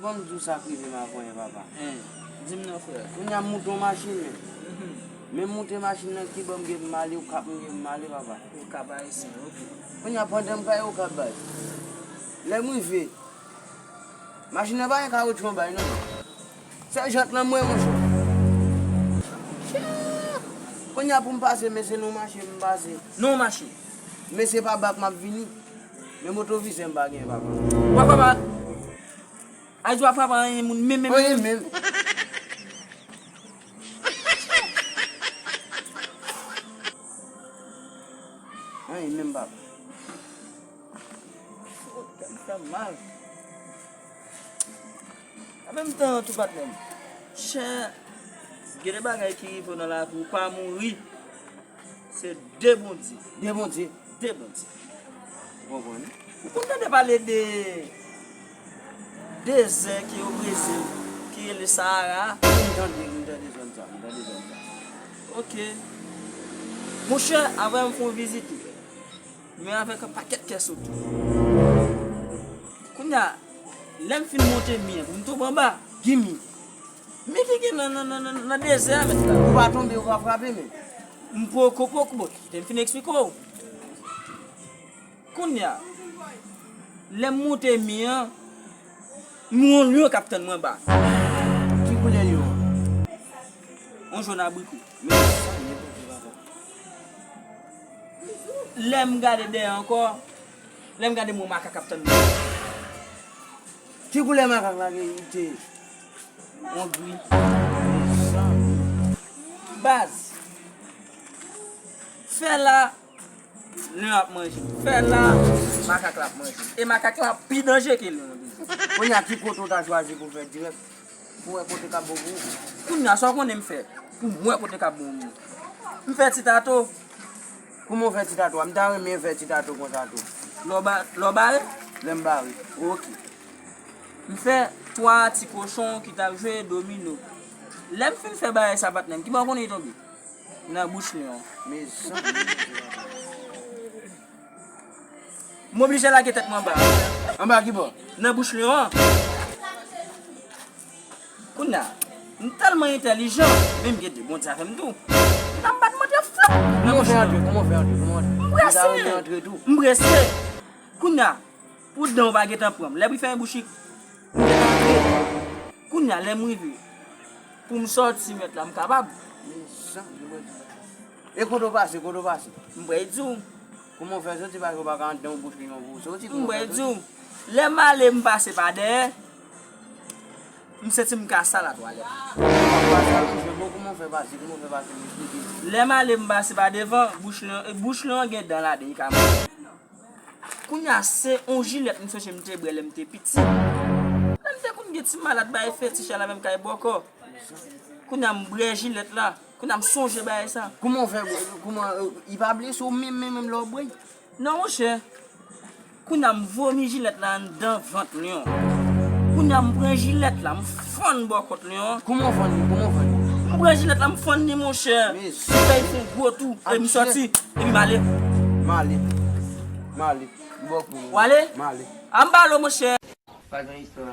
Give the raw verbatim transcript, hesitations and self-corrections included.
Bon, m di w sa k rive m avanyè, papa. Di m non, frè. Kounye a m moute yon machin, men. Men m moute machin nan, ki bò m gen pou m ale, Okap m gen pou m ale, papa. Okap Ayisyen, oke. Kounye a, pandan m kay Okap, baz, lè m rive, machin nan pa gen kawotchou anba l, non. Sèl jant lan m wè, monchè. Kounye a, pou m pase, men se nan yon mache m pase. Nan yon mache? Men se pa bak m ap vini. Men motovizè m pa gen, papa. Wa papa. Ay, di w ap frape anyen moun menm, menm. Anyen menm. Anyen menm, papa. Tèt m fè m mal. An menm tan tou, patnè m. Chè, gen de bagay ki rive w nan lavi w, ou pa mouri. Se de Bondye. De Bondye. De Bondye. Ou konprann? Ou konn tande pale de dezè ki o Brezil, ki rele Sahara? M tande, m tande zòn sa, m tande zòn sa. Oke. Monchè, avanyè m fè yon vizit ou. Men avèk yon pakèt kè sot tou. Kounye a, lè m fin monte mi an, pou m tonbe anba. Ki mi? Mi ki gen nan, nan, nan, nan, nan dezè a, mèt la. Ou pa tonbe, ou pa frape, men. M poko, poko, bon, kite m fin eksplike w. Kounye a, lè m monte mi an, m wè yon lyon k ap tann mwen anba. Ki koulè lyon an? Yon jòn abriko. Men sa, men Bondye, papa. Lè m gade dèyè ankò, lè m gade m wè makak ap tann mwen. Ki koulè makak la gen, li te? Yon gri. Baz. Fè la, lyon ap manje. Fè la, makak la ap manje. E makak la pi danje ke lyon an. Kounye a, ki kote w ta chwazi pou fè dirèk? Pou wè kote k ap bon pou ou. Kounye a, sa w konnen m fè? Pou m wè kote k ap bon pou mwen. M fè ti tato. Kouman w fè ti tato a? M ta renmen fè ti tato konsa tou. Lè w ba-, lè w bare? Lè m bare. Oke. M fè twa ti kochon ki t ap jwe domino. Lè m fin fè bagay sa, patnè m, ki bò w konnen li tonbe? Nan bouch lyon an. Mezanmi. M oblije lage tèt mwen anba. Anba ki bò? Nan bouch lyon an. Kounye a, m tèlman entèlijan, men m gen de Bondye avè m tou. M t ap bat mantè flap nan bouch lyon an. Kouman w fè antre? Kouman w fè antre? Kouman w antre? M prese. M prese. Kounye a, pou dan w pa gentan pran m. Lè m fin fè yon bouch, m gentan antre. Kounye a, lè m rive, pou m sòti mèt la, m kapab. Mezanmi, Bondye. E kote w pase, kote w pase? M prè di w. Kouman w fè soti, paske w pa ka anndan yon bouch lyon pou w soti? M prè di w. Lè m ale, m pase pa dèyè. M santi m ka sal a twalèt. Ou pa sal, monchè, bon, kouman w fè pase, kouman w fè pase, m eksplike. Lè m ale, m pase pa devan, bouch lyon, bouch lyon an gen dan ladan, li ka manje. Kounye a, se yon jilèt m sonje m te bwè lè m te piti. Lè m te konn gen ti malad bay fetich a la menm kay bòkò. Kounye a, m bwè jilèt la. Kounye a, m sonje bagay sa. Kouman w fè, kouman, e, li pa blese w menm, menm, menm lè w bwè l? Non, monchè. Kounye a, m vomi jilèt la anndan vant lyon an. Kounye a, m pran jilèt la, m fann bò kont lyon an. Kouman w fann li? Kouman w fann li? M pran jilèt la, m fann li, monchè. M fè l fè yon gwo tou, e m sòti, epi m ale. M ale. M ale. M bò kou. W ale? M ale. A m pale w, monchè. Pa gen istwa.